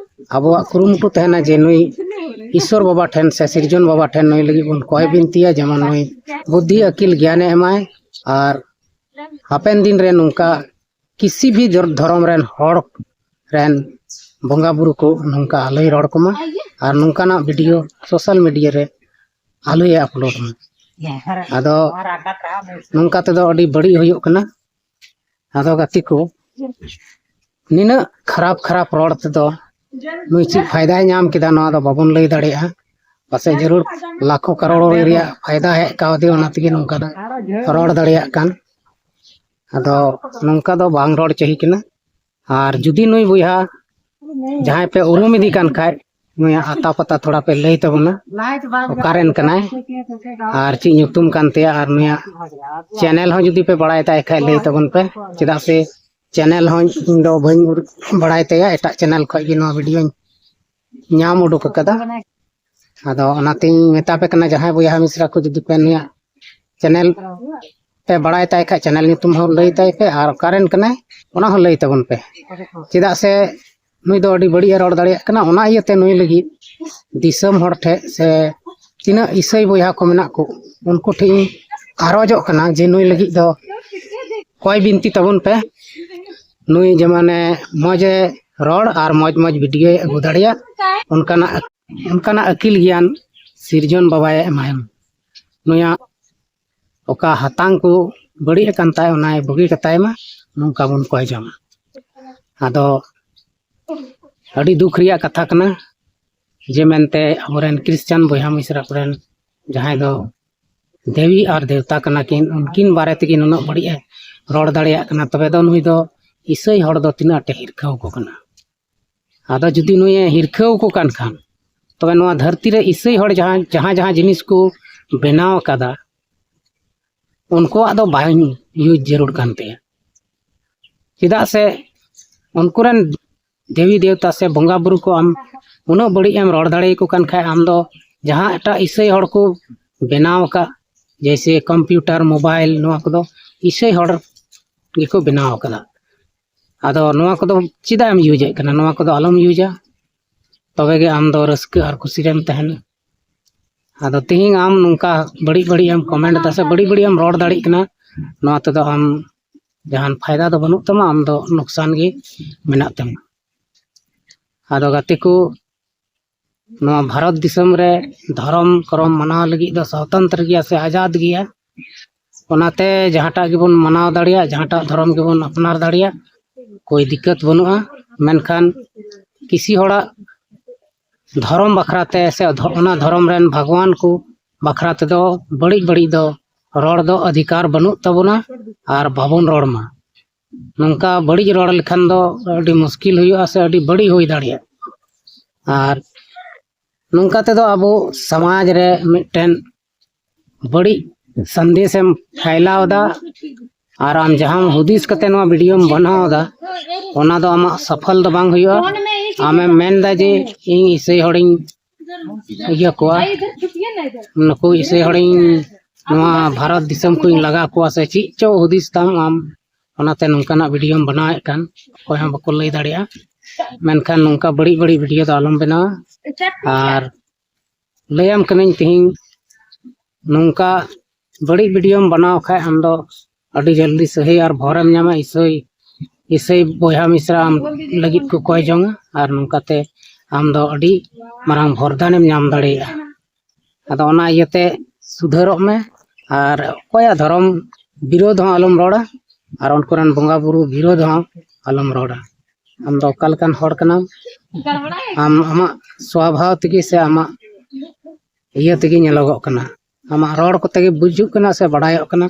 ᱟᱵᱚᱣᱟᱜ ᱠᱩᱨᱩᱢᱩᱴᱩ ᱛᱟᱦᱮᱱᱟ ᱡᱮ ᱱᱩᱭ ᱤᱥᱥᱚᱨ ᱵᱟᱵᱟ ᱴᱷᱮᱱ ᱥᱮ ᱥᱤᱨᱡᱚᱱ ᱵᱟᱵᱟ ᱴᱷᱮᱱ ᱱᱩᱭ ᱞᱟᱹᱜᱤᱫ ᱵᱚᱱ ᱠᱚᱭ ᱵᱤᱱᱛᱤᱭᱟ, ᱡᱮᱢᱚᱱ ᱱᱩᱭ ᱵᱩᱫᱽᱫᱷᱤ ᱟᱹᱠᱤᱞ ᱜᱮᱭᱟᱱᱮ ᱮᱢᱟᱭ ᱟᱨ ᱦᱟᱯᱮᱱ ᱫᱤᱱ ᱨᱮ ᱱᱚᱝᱠᱟ ᱠᱤᱥᱤ ᱵᱷᱤ ᱡᱚᱨ-, ᱫᱷᱚᱨᱚᱢ ᱨᱮᱱ ᱦᱚᱲ ᱨᱮᱱ ᱵᱚᱸᱜᱟ ᱵᱩᱨᱩ ᱠᱚ ᱱᱚᱝᱠᱟ ᱟᱞᱚᱭ ᱨᱚᱲ ᱠᱚᱢᱟ ᱟᱨ ᱱᱚᱝᱠᱟᱱᱟᱜ ᱵᱷᱤᱰᱤᱭᱳ ᱥᱳᱥᱟᱞ ᱢᱤᱰᱤᱭᱟ ᱨᱮ ᱟᱞᱚᱭ ᱟᱯᱞᱳᱰ ᱢᱟ᱾ ᱟᱫᱚ ᱱᱚᱝᱠᱟ ᱛᱮᱫᱚ ᱟᱹᱰᱤ ᱵᱟᱹᱲᱤᱡ ᱦᱩᱭᱩᱜ ᱠᱟᱱᱟ᱾ ᱟᱫᱚ ᱜᱟᱛᱮ ᱠᱚ, ᱱᱤᱱᱟᱹᱜ ᱠᱷᱟᱨᱟᱯ ᱠᱷᱟᱨᱟᱯ ᱨᱚᱲ ᱛᱮᱫᱚ ᱱᱩᱭ ᱪᱮᱫ ᱯᱷᱟᱭᱫᱟᱭ ᱧᱟᱢ ᱠᱮᱫᱟ, ᱱᱚᱣᱟ ᱫᱚ ᱵᱟᱵᱚᱱ ᱞᱟᱹᱭ ᱫᱟᱲᱮᱭᱟᱜᱼᱟ᱾ ᱯᱟᱥᱮᱡ ᱡᱟᱹᱨᱩᱲ ᱞᱟᱠᱷᱚ ᱠᱟᱨᱳᱲ ᱨᱮᱭᱟᱜ ᱯᱷᱟᱭᱫᱟ ᱦᱮᱡ ᱠᱟᱣᱫᱮ, ᱚᱱᱟ ᱛᱮᱜᱮ ᱱᱚᱝᱠᱟ ᱫᱚ ᱨᱚᱲ ᱫᱟᱲᱮᱭᱟᱜ ᱠᱟᱱ᱾ ᱟᱫᱚ ᱱᱚᱝᱠᱟ ᱫᱚ ᱵᱟᱝ ᱨᱚᱲ ᱪᱟᱹᱦᱤ ᱠᱟᱱᱟ᱾ ᱟᱨ ᱡᱩᱫᱤ ᱱᱩᱭ ᱵᱚᱭᱦᱟ ᱡᱟᱦᱟᱸᱭ ᱯᱮ ᱩᱨᱩᱢ ᱤᱫᱤ ᱠᱟᱱ ᱠᱷᱟᱡ, ᱱᱩᱭᱟᱜ ᱟᱛᱟ ᱯᱟᱛᱟ ᱛᱷᱚᱲᱟ ᱯᱮ ᱞᱟᱹᱭ ᱛᱟᱵᱚᱱᱟ, ᱚᱠᱟᱨᱮᱱ ᱠᱟᱱᱟᱭ ᱟᱨ ᱪᱮᱫ ᱧᱩᱛᱩᱢ ᱠᱟᱱ ᱛᱟᱭᱟ, ᱟᱨ ᱱᱩᱭᱟᱜ ᱪᱮᱱᱮᱞ ᱦᱚᱸ ᱡᱩᱫᱤ ᱯᱮ ᱵᱟᱲᱟᱭ ᱛᱟᱭ ᱠᱷᱟᱡ ᱞᱟᱹᱭ ᱛᱟᱵᱚᱱ ᱯᱮ, ᱪᱮᱫᱟᱜ ᱥᱮ ᱪᱮᱱᱮᱞ ᱦᱚᱸ ᱤᱧ ᱫᱚ ᱵᱟᱹᱧ ᱩᱨ-, ᱵᱟᱲᱟᱭ ᱛᱟᱭᱟ, ᱮᱴᱟᱜ ᱪᱮᱱᱮᱞ ᱠᱷᱚᱡ ᱜᱮ ᱱᱚᱣᱟ ᱵᱷᱤᱰᱤᱭᱳᱧ ᱧᱟᱢ ᱩᱰᱩᱠ ᱟᱠᱟᱫᱟ᱾ ᱟᱫᱚ ᱚᱱᱟᱛᱤᱧ ᱢᱮᱛᱟ ᱯᱮ ᱠᱟᱱᱟ, ᱡᱟᱦᱟᱸᱭ ᱵᱚᱭᱦᱟ ᱢᱤᱥᱨᱟ ᱠᱚ ᱡᱩᱫᱤ ᱯᱮ ᱱᱩᱭᱟᱜ ᱪᱮᱱᱮᱞ ᱯᱮ ᱵᱟᱲᱟᱭ ᱛᱟᱭ ᱠᱷᱟᱡ, ᱪᱮᱱᱮᱞ ᱧᱩᱛᱩᱢ ᱦᱚᱸ ᱞᱟᱹᱭ ᱛᱟᱭ ᱯᱮ ᱟᱨ ᱚᱠᱟᱨᱮᱱ ᱠᱟᱱᱟᱭ ᱚᱱᱟ ᱦᱚᱸ ᱞᱟᱹᱭ ᱛᱟᱵᱚᱱ ᱯᱮ, ᱪᱮᱫᱟᱜ ᱥᱮ ᱱᱩᱭ ᱫᱚ ᱟᱹᱰᱤ ᱵᱟᱹᱲᱤᱡ ᱮ ᱨᱚᱲ ᱫᱟᱲᱮᱭᱟᱜ ᱠᱟᱱᱟ᱾ ᱚᱱᱟ ᱤᱭᱟᱹᱛᱮ ᱱᱩᱭ ᱞᱟᱹᱜᱤᱫ ᱫᱤᱥᱚᱢ ᱦᱚᱲ ᱴᱷᱮᱱ ᱥᱮ ᱛᱤᱱᱟᱹᱜ ᱤᱥᱟᱹᱭ ᱵᱚᱭᱦᱟ ᱠᱚ ᱢᱮᱱᱟᱜ ᱠᱚ, ᱩᱱᱠᱩ ᱴᱷᱮᱱ ᱤᱧ ᱟᱨᱚᱡᱚᱜ ᱠᱟᱱᱟ ᱡᱮ ᱱᱩᱭ ᱞᱟᱹᱜᱤᱫ ᱫᱚ ᱠᱚᱭ ᱵᱤᱱᱛᱤ ᱛᱟᱵᱚᱱ ᱯᱮ᱾ ᱱᱩᱭ ᱡᱮᱢᱚᱱᱮ ᱢᱚᱡᱽ ᱮ ᱨᱚᱲ ᱟᱨ ᱢᱚᱡᱽ ᱢᱚᱡᱽ ᱵᱷᱤᱰᱤᱭᱳᱭ ᱟᱹᱜᱩ ᱫᱟᱲᱮᱭᱟᱜ, ᱚᱱᱠᱟᱱᱟᱜ ᱚᱱᱠᱟᱱᱟᱜ ᱟᱹᱠᱤᱞ ᱜᱮᱭᱟᱱ ᱥᱤᱨᱡᱚᱱ ᱵᱟᱵᱟᱭ ᱮᱢᱟᱭ ᱢᱟ᱾ ᱱᱩᱭᱟᱜ ᱚᱠᱟ ᱦᱟᱛᱟᱝ ᱠᱚ ᱵᱟᱹᱲᱤᱡ ᱟᱠᱟᱱ ᱛᱟᱭ, ᱚᱱᱟᱭ ᱵᱩᱜᱤ ᱠᱟᱛᱟᱭ ᱢᱟ, ᱱᱚᱝᱠᱟ ᱵᱚᱱ ᱠᱚᱭ ᱡᱚᱝᱟ᱾ ᱟᱫᱚ ᱟᱹᱰᱤ ᱫᱩᱠ ᱨᱮᱭᱟᱜ ᱠᱟᱛᱷᱟ ᱠᱟᱱᱟ ᱡᱮ ᱢᱮᱱᱛᱮ ᱟᱵᱚᱨᱮᱱ ᱠᱷᱨᱤᱥᱪᱟᱱ ᱵᱚᱭᱦᱟ ᱢᱤᱥᱨᱟ ᱠᱚᱨᱮᱱ ᱡᱟᱦᱟᱸᱭ ᱫᱚ ᱫᱮᱵᱤ ᱟᱨ ᱫᱮᱣᱛᱟ ᱠᱟᱱᱟ ᱠᱤᱱ, ᱩᱱᱠᱤᱱ ᱵᱟᱨᱮ ᱛᱮᱜᱮ ᱱᱩᱱᱟᱹᱜ ᱵᱟᱹᱲᱤᱡ ᱮ ᱨᱚᱲ ᱫᱟᱲᱮᱭᱟᱜ ᱠᱟᱱᱟ, ᱛᱚᱵᱮ ᱫᱚ ᱱᱩᱭ ᱫᱚ ᱤᱥᱟᱹᱭ ᱦᱚᱲ ᱫᱚ ᱛᱤᱱᱟᱹᱜ ᱟᱸᱴᱮ ᱦᱤᱨᱠᱷᱟᱹᱣ ᱠᱚ ᱠᱟᱱᱟ᱾ ᱟᱫᱚ ᱡᱩᱫᱤ ᱱᱩᱭᱮ ᱦᱤᱨᱠᱷᱟᱹᱣ ᱠᱚ ᱠᱟᱱ ᱠᱷᱟᱱ, ᱛᱚᱵᱮ ᱱᱚᱣᱟ ᱫᱷᱟᱹᱨᱛᱤ ᱨᱮ ᱤᱥᱟᱹᱭ ᱦᱚᱲ ᱡᱟᱦᱟᱸ ᱡᱟᱦᱟᱸ ᱡᱟᱦᱟᱸ ᱡᱤᱱᱤᱥ ᱠᱚ ᱵᱮᱱᱟᱣ ᱟᱠᱟᱫᱟ, ᱩᱱᱠᱩᱣᱟᱜ ᱫᱚ ᱵᱟᱝ ᱤᱭᱩᱡᱽ ᱡᱟᱹᱨᱩᱲ ᱠᱟᱱ ᱛᱟᱭᱟ᱾ ᱪᱮᱫᱟᱜ ᱥᱮ ᱩᱱᱠᱩ ᱨᱮᱱ ᱫᱮᱵᱤ ᱫᱮᱣᱛᱟ ᱥᱮ ᱵᱚᱸᱜᱟ ᱵᱩᱨᱩ ᱠᱚ ᱟᱢ ᱩᱱᱟᱹᱜ ᱵᱟᱹᱲᱤᱡ ᱮᱢ ᱨᱚᱲ ᱫᱟᱲᱮᱭᱟᱠᱚ ᱠᱟᱱ ᱠᱷᱟᱡ, ᱟᱢ ᱫᱚ ᱡᱟᱦᱟᱸ ᱮᱴᱟᱜ ᱤᱥᱟᱹᱭ ᱦᱚᱲ ᱠᱚ ᱵᱮᱱᱟᱣ ᱟᱠᱟᱫ, ᱡᱮᱭᱥᱮ ᱠᱚᱢᱯᱤᱭᱩᱴᱟᱨ, ᱢᱳᱵᱟᱭᱤᱞ, ᱱᱚᱣᱟ ᱠᱚᱫᱚ ᱤᱥᱟᱹᱭ ᱦᱚᱲ ᱜᱮᱠᱚ ᱵᱮᱱᱟᱣ ᱟᱠᱟᱫᱟ᱾ ᱟᱫᱚ ᱱᱚᱣᱟ ᱠᱚᱫᱚ ᱪᱮᱫᱟᱜ ᱮᱢ ᱤᱭᱩᱡᱮᱫ ᱠᱟᱱᱟ? ᱱᱚᱣᱟ ᱠᱚᱫᱚ ᱟᱞᱚᱢ ᱤᱭᱩᱡᱟ, ᱛᱚᱵᱮ ᱜᱮ ᱟᱢ ᱫᱚ ᱨᱟᱹᱥᱠᱟᱹ ᱟᱨ ᱠᱩᱥᱤ ᱨᱮᱢ ᱛᱟᱦᱮᱱᱟ᱾ ᱟᱫᱚ ᱛᱮᱦᱮᱧ ᱟᱢ ᱱᱚᱝᱠᱟ ᱵᱟᱹᱲᱤᱡ ᱵᱟᱹᱲᱤᱡ ᱮᱢ ᱠᱚᱢᱮᱱᱴ ᱮᱫᱟ ᱥᱮ ᱵᱟᱹᱲᱤᱡ ᱵᱟᱹᱲᱤᱡ ᱮᱢ ᱨᱚᱲ ᱫᱟᱲᱮᱭᱟᱜ ᱠᱟᱱᱟ, ᱱᱚᱣᱟ ᱛᱮᱫᱚ ᱟᱢ ᱡᱟᱦᱟᱱ ᱯᱷᱟᱭᱫᱟ ᱫᱚ ᱵᱟᱹᱱᱩᱜ ᱛᱟᱢᱟ, ᱟᱢ ᱫᱚ ᱱᱩᱠᱥᱟᱱ ᱜᱮ ᱢᱮᱱᱟᱜ ᱛᱟᱢᱟ᱾ ᱟᱫᱚ ᱜᱟᱛᱮ ᱠᱚ, ᱱᱚᱣᱟ ᱵᱷᱟᱨᱚᱛ ᱫᱤᱥᱚᱢ ᱨᱮ ᱫᱷᱚᱨᱚᱢ ᱠᱚᱨᱚᱢ ᱢᱟᱱᱟᱣ ᱞᱟᱹᱜᱤᱫ ᱫᱚ ᱥᱚᱛᱚᱱᱛᱨᱚ ᱜᱮᱭᱟ ᱥᱮ ᱟᱡᱟᱫ ᱜᱮᱭᱟ᱾ ᱚᱱᱟᱛᱮ ᱡᱟᱦᱟᱸᱴᱟᱜ ᱜᱮᱵᱚᱱ ᱢᱟᱱᱟᱣ ᱫᱟᱲᱮᱭᱟᱜ, ᱡᱟᱦᱟᱸᱴᱟᱜ ᱫᱷᱚᱨᱚᱢ ᱜᱮᱵᱚᱱ ᱟᱯᱱᱟᱨ ᱫᱟᱲᱮᱭᱟᱜ, ᱠᱳᱭ ᱫᱤᱠᱠᱟᱹᱛ ᱵᱟᱹᱱᱩᱜᱼᱟ᱾ ᱢᱮᱱᱠᱷᱟᱱ ᱠᱤᱥᱤ ᱦᱚᱲᱟᱜ ᱫᱷᱚᱨᱚᱢ ᱵᱟᱠᱷᱨᱟ ᱛᱮ ᱥᱮ ᱫᱷᱚ-, ᱚᱱᱟ ᱫᱷᱚᱨᱚᱢ ᱨᱮᱱ ᱵᱷᱟᱜᱽᱣᱟᱱ ᱠᱚ ᱵᱟᱠᱷᱨᱟ ᱛᱮᱫᱚ ᱵᱟᱹᱲᱤᱡ ᱵᱟᱹᱲᱤᱡ ᱫᱚ ᱨᱚᱲ ᱫᱚ ᱚᱫᱷᱤᱠᱟᱨ ᱵᱟᱹᱱᱩᱜ ᱛᱟᱵᱚᱱᱟ ᱟᱨ ᱵᱟᱵᱚᱱ ᱨᱚᱲ ᱢᱟ᱾ ᱱᱚᱝᱠᱟ ᱵᱟᱹᱲᱤᱡ ᱨᱚᱲ ᱞᱮᱠᱷᱟᱱ ᱫᱚ ᱟᱹᱰᱤ ᱢᱩᱥᱠᱤᱞ ᱦᱩᱭᱩᱜᱼᱟ ᱥᱮ ᱟᱹᱰᱤ ᱵᱟᱹᱲᱤᱡ ᱦᱩᱭ ᱫᱟᱲᱮᱭᱟᱜᱼᱟ᱾ ᱟᱨ ᱱᱚᱝᱠᱟ ᱛᱮᱫᱚ ᱟᱵᱚ ᱥᱚᱢᱟᱡᱽ ᱨᱮ ᱢᱤᱫᱴᱮᱱ ᱵᱟᱹᱲᱤᱡ ᱥᱟᱸᱫᱮᱥᱮᱢ ᱯᱷᱟᱭᱞᱟᱣ ᱮᱫᱟ᱾ ᱟᱨ ᱟᱢ ᱡᱟᱦᱟᱸ ᱦᱩᱫᱤᱥ ᱠᱟᱛᱮ ᱱᱚᱣᱟ ᱵᱷᱤᱰᱤᱭᱳᱢ ᱵᱮᱱᱟᱣ ᱮᱫᱟ, ᱚᱱᱟ ᱫᱚ ᱟᱢᱟᱜ ᱥᱚᱯᱷᱚᱞ ᱫᱚ ᱵᱟᱝ ᱦᱩᱭᱩᱜᱼᱟ᱾ ᱟᱢᱮᱢ ᱢᱮᱱᱫᱟ ᱡᱮ ᱤᱧ ᱤᱥᱟᱹᱭ ᱦᱚᱲᱤᱧ ᱤᱭᱟᱹ ᱠᱚᱣᱟ, ᱱᱩᱠᱩ ᱤᱥᱟᱹᱭ ᱦᱚᱲᱤᱧ ᱱᱚᱣᱟ ᱵᱷᱟᱨᱚᱛ ᱫᱤᱥᱚᱢ ᱠᱷᱚᱱᱤᱧ ᱞᱟᱜᱟ ᱠᱚᱣᱟ ᱥᱮ ᱪᱮᱫ ᱪᱚ ᱦᱩᱫᱤᱥ ᱛᱟᱢ ᱟᱢ, ᱚᱱᱟᱛᱮ ᱱᱚᱝᱠᱟᱱᱟᱜ ᱵᱷᱤᱰᱤᱭᱳᱢ ᱵᱮᱱᱟᱣᱮᱫ ᱠᱟᱱ, ᱚᱠᱚᱭ ᱦᱚᱸ ᱵᱟᱠᱚ ᱞᱟᱹᱭ ᱫᱟᱲᱮᱭᱟᱜᱼᱟ᱾ ᱢᱮᱱᱠᱷᱟᱱ ᱱᱚᱝᱠᱟ ᱵᱟᱹᱲᱤᱡ ᱵᱟᱹᱲᱤᱡ ᱵᱷᱤᱰᱤᱭᱳ ᱫᱚ ᱟᱞᱚᱢ ᱵᱮᱱᱟᱣᱟ᱾ ᱟᱨ ᱞᱟᱹᱭᱟᱢ ᱠᱟᱹᱱᱟᱹᱧ, ᱛᱤᱦᱤᱧ ᱱᱚᱝᱠᱟ ᱵᱟᱹᱲᱤᱡ ᱵᱷᱤᱰᱤᱭᱳᱢ ᱵᱮᱱᱟᱣ ᱠᱷᱟᱡ, ᱟᱢ ᱫᱚ ᱟᱹᱰᱤ ᱡᱚᱞᱫᱤ ᱥᱟᱹᱦᱤ ᱟᱨ ᱵᱷᱚᱨᱮᱢ ᱧᱟᱢᱟ᱾ ᱤᱥᱟᱹᱭ ᱤᱥᱟᱹᱭ ᱵᱚᱭᱦᱟ ᱢᱤᱥᱨᱟ ᱟᱢ ᱞᱟᱹᱜᱤᱫ ᱠᱚ ᱠᱚᱭ ᱡᱚᱝᱟ, ᱟᱨ ᱱᱚᱝᱠᱟᱛᱮ ᱟᱢ ᱫᱚ ᱟᱹᱰᱤ ᱢᱟᱨᱟᱝ ᱵᱷᱚᱨᱫᱟᱱᱮᱢ ᱧᱟᱢ ᱫᱟᱲᱮᱭᱟᱜᱼᱟ᱾ ᱟᱫᱚ ᱚᱱᱟ ᱤᱭᱟᱹᱛᱮ ᱥᱩᱫᱷᱟᱹᱨᱚᱜ ᱢᱮ, ᱟᱨ ᱚᱠᱚᱭᱟᱜ ᱫᱷᱚᱨᱚᱢ ᱵᱤᱨᱳᱫᱷ ᱦᱚᱸ ᱟᱞᱚᱢ ᱨᱚᱲᱟ, ᱟᱨ ᱩᱱᱠᱩ ᱨᱮᱱ ᱵᱚᱸᱜᱟ ᱵᱩᱨᱩ ᱵᱤᱨᱳᱫᱷ ᱦᱚᱸ ᱟᱞᱚᱢ ᱨᱚᱲᱟ᱾ ᱟᱢ ᱫᱚ ᱚᱠᱟ ᱞᱮᱠᱟᱱ ᱦᱚᱲ ᱠᱟᱱᱟᱢ? ᱟᱢ ᱟᱢᱟᱜ ᱥᱣᱟᱵᱷᱟᱣ ᱛᱮᱜᱮ ᱥᱮ ᱟᱢᱟᱜ ᱤᱭᱟᱹ ᱛᱮᱜᱮ ᱧᱮᱞᱚᱜᱚᱜ ᱠᱟᱱᱟ, ᱟᱢᱟᱜ ᱨᱚᱲ ᱠᱚᱛᱮ ᱜᱮ ᱵᱩᱡᱩᱜ ᱠᱟᱱᱟ ᱥᱮ ᱵᱟᱲᱟᱭᱚᱜ ᱠᱟᱱᱟ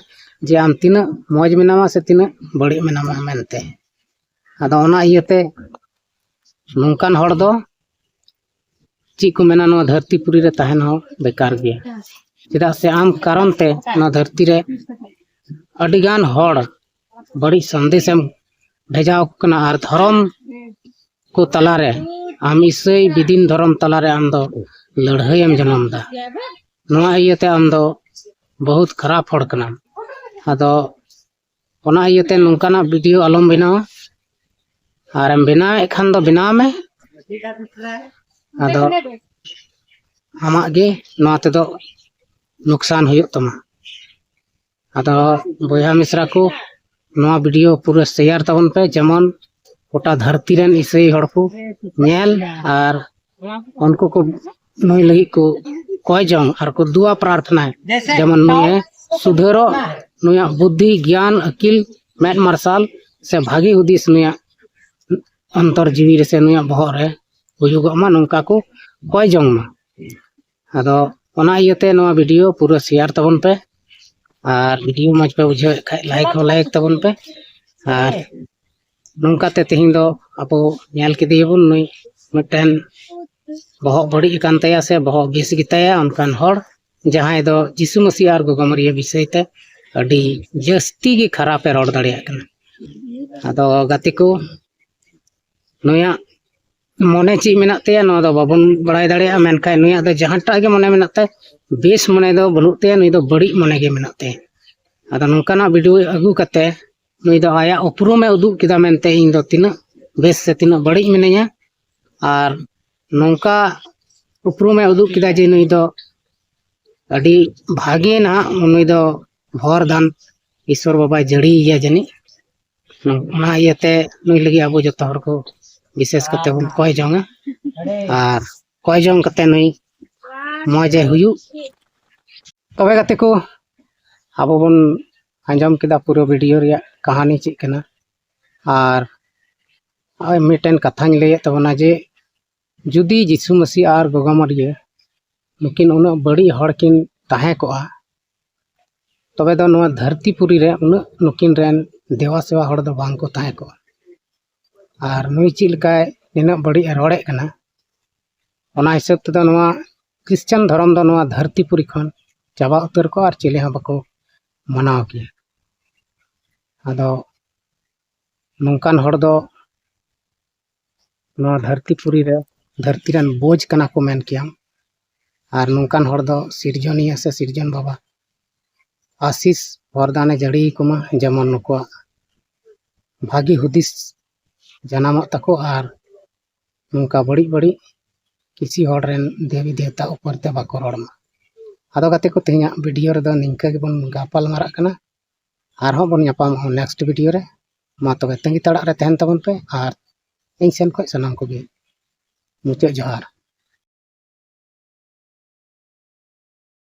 ᱡᱮ ᱟᱢ ᱛᱤᱱᱟᱹᱜ ᱢᱚᱡᱽ ᱢᱮᱱᱟᱢᱟ ᱥᱮ ᱛᱤᱱᱟᱹᱜ ᱵᱟᱹᱲᱤᱡ ᱢᱮᱱᱟᱢᱟ ᱢᱮᱱᱛᱮ᱾ ᱟᱫᱚ ᱚᱱᱟ ᱤᱭᱟᱹᱛᱮ ᱱᱚᱝᱠᱟᱱ ᱦᱚᱲ ᱫᱚ, ᱪᱮᱫ ᱠᱚ ᱢᱮᱱᱟ, ᱱᱚᱣᱟ ᱫᱷᱟᱹᱨᱛᱤ ᱯᱩᱨᱤ ᱨᱮ ᱛᱟᱦᱮᱱ ᱦᱚᱸ ᱵᱮᱠᱟᱨ ᱜᱮᱭᱟ᱾ ᱪᱮᱫᱟᱜ ᱥᱮ ᱟᱢ ᱠᱟᱨᱚᱱ ᱛᱮ ᱱᱚᱣᱟ ᱫᱷᱟᱹᱨᱛᱤ ᱨᱮ ᱟᱹᱰᱤᱜᱟᱱ ᱦᱚᱲ ᱵᱟᱹᱲᱤᱡ ᱥᱟᱸᱫᱮᱥᱮᱢ ᱵᱷᱮᱡᱟ ᱟᱠᱚ ᱠᱟᱱᱟ, ᱟᱨ ᱫᱷᱚᱨᱚᱢ ᱠᱚ ᱛᱟᱞᱟᱨᱮ, ᱟᱢ ᱤᱥᱟᱹᱭ ᱵᱤᱫᱤᱱ ᱫᱷᱚᱨᱚᱢ ᱛᱟᱞᱟᱨᱮ ᱟᱢ ᱫᱚ ᱞᱟᱹᱲᱦᱟᱹᱭᱮᱢ ᱡᱚᱱᱚᱢ ᱮᱫᱟ᱾ ᱱᱚᱣᱟ ᱤᱭᱟᱹᱛᱮ ᱟᱢ ᱫᱚ ᱵᱚᱦᱩᱛ ᱠᱷᱟᱨᱟᱯ ᱦᱚᱲ ᱠᱟᱱᱟᱢ᱾ ᱟᱫᱚ ᱚᱱᱟ ᱤᱭᱟᱹᱛᱮ ᱱᱚᱝᱠᱟᱱᱟᱜ ᱵᱷᱤᱰᱤᱭᱳ ᱟᱞᱚᱢ ᱵᱮᱱᱟᱣᱟ, ᱟᱨᱮᱢ ᱵᱮᱱᱟᱣᱮᱫ ᱠᱷᱟᱱ ᱫᱚ ᱵᱮᱱᱟᱣ ᱢᱮ᱾ ᱟᱫᱚ ᱟᱢᱟᱜ ᱜᱮ ᱱᱚᱣᱟ ᱛᱮᱫᱚ ᱱᱩᱠᱥᱟᱱ ᱦᱩᱭᱩᱜ ᱛᱟᱢᱟ᱾ ᱟᱫᱚ ᱵᱚᱭᱦᱟ ᱢᱤᱥᱨᱟ ᱠᱚ, ᱱᱚᱣᱟ ᱵᱷᱤᱰᱤᱭᱳ ᱯᱩᱨᱟᱹ ᱥᱮᱭᱟᱨ ᱛᱟᱵᱚᱱ ᱯᱮ, ᱡᱮᱢᱚᱱ ᱜᱚᱴᱟ ᱫᱷᱟᱹᱨᱛᱤ ᱨᱮᱱ ᱤᱥᱟᱹᱭ ᱦᱚᱲ ᱠᱚ ᱧᱮᱞ ᱟᱨ ᱩᱱᱠᱩ ᱠᱚ ᱱᱩᱭ ᱞᱟᱹᱜᱤᱫ ᱠᱚ ᱠᱚᱭ ᱡᱚᱝ ᱟᱨ ᱠᱚ ᱫᱩᱣᱟ ᱯᱨᱟᱨᱛᱷᱱᱟᱭ, ᱡᱮᱢᱚᱱ ᱱᱩᱭᱮ ᱥᱩᱫᱷᱟᱹᱨᱚᱜ, ᱱᱩᱭᱟᱜ ᱵᱩᱫᱽᱫᱷᱤ, ᱜᱮᱭᱟᱱ, ᱟᱹᱠᱤᱞ, ᱢᱮᱫ ᱢᱟᱨᱥᱟᱞ ᱥᱮ ᱵᱷᱟᱹᱜᱤ ᱦᱩᱫᱤᱥ ᱱᱩᱭᱟᱜ ᱚᱱᱛᱚᱨ ᱡᱤᱣᱤ ᱨᱮ ᱥᱮ ᱱᱩᱭᱟᱜ ᱵᱚᱦᱚᱜ ᱨᱮ ᱦᱩᱭᱩᱜᱚᱜ ᱢᱟ, ᱱᱚᱝᱠᱟ ᱠᱚ ᱠᱚᱭ ᱡᱚᱝ ᱢᱟ᱾ ᱟᱫᱚ ᱚᱱᱟ ᱤᱭᱟᱹᱛᱮ ᱱᱚᱣᱟ ᱵᱷᱤᱰᱤᱭᱳ ᱯᱩᱨᱟᱹ ᱥᱮᱭᱟᱨ ᱛᱟᱵᱚᱱ ᱯᱮ, ᱟᱨ ᱵᱷᱤᱰᱤᱭᱳ ᱢᱚᱡᱽ ᱯᱮ ᱵᱩᱡᱷᱟᱹᱣᱮᱫ ᱠᱷᱟᱡ ᱞᱟᱭᱤᱠ ᱦᱚᱸ ᱞᱟᱭᱤᱠ ᱛᱟᱵᱚᱱ ᱯᱮ᱾ ᱟᱨ ᱱᱚᱝᱠᱟᱛᱮ ᱛᱮᱦᱮᱧ ᱫᱚ ᱟᱵᱚ ᱧᱮᱞ ᱠᱮᱫᱮᱭᱟᱵᱚᱱ, ᱱᱩᱭ ᱢᱤᱫᱴᱮᱱ ᱵᱚᱦᱚᱜ ᱵᱟᱹᱲᱤᱡ ᱟᱠᱟᱱ ᱛᱟᱭᱟ ᱥᱮ ᱵᱚᱦᱚᱜ ᱵᱮᱥ ᱜᱮᱛᱟᱭᱟ ᱚᱱᱠᱟᱱ ᱦᱚᱲ, ᱡᱟᱦᱟᱸᱭ ᱫᱚ ᱡᱤᱥᱩ ᱢᱟᱹᱥᱤ ᱟᱨ ᱜᱚᱜᱚ ᱢᱟᱹᱨᱤᱭᱟᱹ ᱵᱤᱥᱚᱭ ᱛᱮ ᱟᱹᱰᱤ ᱡᱟᱹᱥᱛᱤ ᱜᱮ ᱠᱷᱟᱨᱟᱯᱮ ᱨᱚᱲ ᱫᱟᱲᱮᱭᱟᱜ ᱠᱟᱱᱟ᱾ ᱟᱫᱚ ᱜᱟᱛᱮ ᱠᱚ, ᱱᱩᱭᱟᱜ ᱢᱚᱱᱮ ᱪᱮᱫ ᱢᱮᱱᱟᱜ ᱛᱟᱭᱟ, ᱱᱚᱣᱟ ᱫᱚ ᱵᱟᱵᱚᱱ ᱵᱟᱲᱟᱭ ᱫᱟᱲᱮᱭᱟᱜᱼᱟ, ᱢᱮᱱᱠᱷᱟᱱ ᱱᱩᱭᱟᱜ ᱫᱚ ᱡᱟᱦᱟᱸᱴᱟᱜ ᱜᱮ ᱢᱚᱱᱮ ᱢᱮᱱᱟᱜ ᱛᱟᱭ, ᱵᱮᱥ ᱢᱚᱱᱮ ᱫᱚ ᱵᱟᱹᱱᱩᱜ ᱛᱟᱭᱟ, ᱱᱩᱭ ᱫᱚ ᱵᱟᱹᱲᱤᱡ ᱢᱚᱱᱮ ᱜᱮ ᱢᱮᱱᱟᱜ ᱛᱟᱭᱟ᱾ ᱟᱫᱚ ᱱᱚᱝᱠᱟᱱᱟᱜ ᱵᱷᱤᱰᱤᱭᱳ ᱟᱹᱜᱩ ᱠᱟᱛᱮ ᱱᱩᱭ ᱫᱚ ᱟᱭᱟᱜ ᱩᱯᱨᱩᱢᱮ ᱩᱫᱩᱜ ᱠᱮᱫᱟ ᱢᱮᱱᱛᱮ ᱤᱧ ᱫᱚ ᱛᱤᱱᱟᱹᱜ ᱵᱮᱥ ᱥᱮ ᱛᱤᱱᱟᱹᱜ ᱵᱟᱹᱲᱤᱡ ᱢᱤᱱᱟᱹᱧᱟ᱾ ᱟᱨ ᱱᱚᱝᱠᱟ ᱩᱯᱨᱩᱢᱮ ᱩᱫᱩᱜ ᱠᱮᱫᱟ ᱡᱮ ᱱᱩᱭ ᱫᱚ ᱟᱹᱰᱤ ᱵᱷᱟᱜᱮ ᱱᱟᱦᱟᱜ, ᱱᱩᱭ ᱫᱚ ᱵᱷᱚᱨ ᱫᱟᱱ ᱤᱥᱚᱨ ᱵᱟᱵᱟᱭ ᱡᱟᱹᱲᱤᱭᱮᱭᱟ ᱡᱟᱹᱱᱤᱡ᱾ ᱚᱱᱟ ᱤᱭᱟᱹᱛᱮ ᱱᱩᱭ ᱞᱟᱹᱜᱤᱫ ᱟᱵᱚ ᱡᱚᱛᱚ ᱦᱚᱲ ᱠᱚ ᱵᱤᱥᱮᱥ ᱠᱟᱛᱮ ᱵᱚᱱ ᱠᱚᱭ ᱡᱚᱝᱟ, ᱟᱨ ᱠᱚᱭ ᱡᱚᱝ ᱠᱟᱛᱮ ᱱᱩᱭ ᱢᱚᱡᱮ ᱦᱩᱭᱩᱜ᱾ ᱛᱚᱵᱮ ᱜᱟᱛᱮ ᱠᱚ, ᱟᱵᱚ ᱵᱚᱱ ᱟᱸᱡᱚᱢ ᱠᱮᱫᱟ ᱯᱩᱨᱟᱹ ᱵᱷᱤᱰᱤᱭᱳ ᱨᱮᱭᱟᱜ ᱠᱟᱹᱦᱱᱤ ᱪᱮᱫ ᱠᱟᱱᱟ᱾ ᱟᱨ ᱱᱚᱜᱼᱚᱭ ᱢᱤᱫᱴᱮᱱ ᱠᱟᱛᱷᱟᱧ ᱞᱟᱹᱭᱮᱫ ᱛᱟᱵᱚᱱᱟ ᱡᱮ ᱡᱩᱫᱤ ᱡᱤᱥᱩ ᱢᱟᱹᱥᱤ ᱟᱨ ᱜᱚᱜᱚ ᱢᱟᱹᱨᱤᱭᱟᱹ ᱱᱩᱠᱤᱱ ᱩᱱᱟᱹᱜ ᱵᱟᱹᱲᱤᱡ ᱦᱚᱲ ᱠᱤᱱ ᱛᱟᱦᱮᱸ ᱠᱚᱜᱼᱟ, ᱛᱚᱵᱮ ᱫᱚ ᱱᱚᱣᱟ ᱫᱷᱟᱹᱨᱛᱤ ᱯᱩᱨᱤ ᱨᱮ ᱩᱱᱟᱹᱜ ᱱᱩᱠᱤᱱ ᱨᱮᱱ ᱫᱮᱵᱟ ᱥᱮᱵᱟ ᱦᱚᱲ ᱫᱚ ᱵᱟᱝ ᱠᱚ ᱛᱟᱦᱮᱸ ᱠᱚᱜᱼᱟ᱾ ᱟᱨ ᱱᱩᱭ ᱪᱮᱫ ᱞᱮᱠᱟᱭ ᱱᱤᱱᱟᱹᱜ ᱵᱟᱹᱲᱤᱡ ᱮ ᱨᱚᱲᱮᱫ ᱠᱟᱱᱟ, ᱚᱱᱟ ᱦᱤᱥᱟᱹᱵ ᱛᱮᱫᱚ ᱱᱚᱣᱟ ᱠᱷᱨᱤᱥᱪᱟᱱ ᱫᱷᱚᱨᱚᱢ ᱫᱚ ᱱᱚᱣᱟ ᱫᱷᱟᱹᱨᱛᱤ ᱯᱩᱨᱤ ᱠᱷᱚᱱ ᱪᱟᱵᱟ ᱩᱛᱟᱹᱨ ᱠᱚᱜᱼᱟ ᱟᱨ ᱪᱤᱞᱤ ᱦᱚᱸ ᱵᱟᱠᱚ ᱢᱟᱱᱟᱣ ᱠᱮᱭᱟ᱾ ᱟᱫᱚ ᱱᱚᱝᱠᱟᱱ ᱦᱚᱲ ᱫᱚ ᱱᱚᱣᱟ ᱫᱷᱟᱹᱨᱛᱤ ᱯᱩᱨᱤ ᱨᱮ ᱫᱷᱟᱹᱨᱛᱤ ᱨᱮᱱ ᱵᱳᱡᱽ ᱠᱟᱱᱟ ᱠᱚ ᱢᱮᱱ ᱠᱮᱭᱟᱢ᱾ ᱟᱨ ᱱᱚᱝᱠᱟᱱ ᱦᱚᱲ ᱫᱚ ᱥᱤᱨᱡᱚᱱᱤᱭᱟᱹ ᱥᱮ ᱥᱤᱨᱡᱚᱱ ᱵᱟᱵᱟ ᱟᱥᱤᱥ ᱵᱚᱨᱫᱟᱱᱮ ᱡᱟᱹᱲᱤ ᱟᱠᱚ ᱢᱟ, ᱡᱮᱢᱚᱱ ᱱᱩᱠᱩᱣᱟᱜ ᱵᱷᱟᱹᱜᱤ ᱦᱩᱫᱤᱥ ᱡᱟᱱᱟᱢᱚᱜ ᱛᱟᱠᱚ ᱟᱨ ᱱᱚᱝᱠᱟ ᱵᱟᱹᱲᱤᱡ ᱵᱟᱹᱲᱤᱡ ᱠᱤᱥᱤ ᱦᱚᱲ ᱨᱮᱱ ᱫᱮᱵᱤ ᱫᱮᱣᱛᱟ ᱩᱯᱚᱨ ᱛᱮ ᱵᱟᱠᱚ ᱨᱚᱲ ᱢᱟ᱾ ᱟᱫᱚ ᱜᱟᱛᱮ ᱠᱚ, ᱛᱮᱦᱮᱧᱟᱜ ᱵᱷᱤᱰᱤᱭᱳ ᱨᱮᱫᱚ ᱱᱤᱝᱠᱟᱹ ᱜᱮᱵᱚᱱ ᱜᱟᱯᱟᱞ ᱢᱟᱨᱟᱜ ᱠᱟᱱᱟ᱾ ᱟᱨᱦᱚᱸ ᱵᱚᱱ ᱧᱟᱯᱟᱢᱚᱜᱼᱟ ᱱᱮᱠᱥᱴ ᱵᱷᱤᱰᱤᱭᱳ ᱨᱮ᱾ ᱢᱟ ᱛᱚᱵᱮ ᱛᱟᱺᱜᱤ ᱛᱟᱲᱟᱜ ᱨᱮ ᱛᱟᱦᱮᱱ ᱛᱟᱵᱚᱱ ᱯᱮ ᱟᱨ ᱤᱧ ᱥᱮᱱ ᱠᱷᱚᱱ ᱥᱟᱱᱟᱢ ᱠᱚᱜᱮ ᱢᱩᱪᱟᱹᱫ ᱡᱚᱦᱟᱨ᱾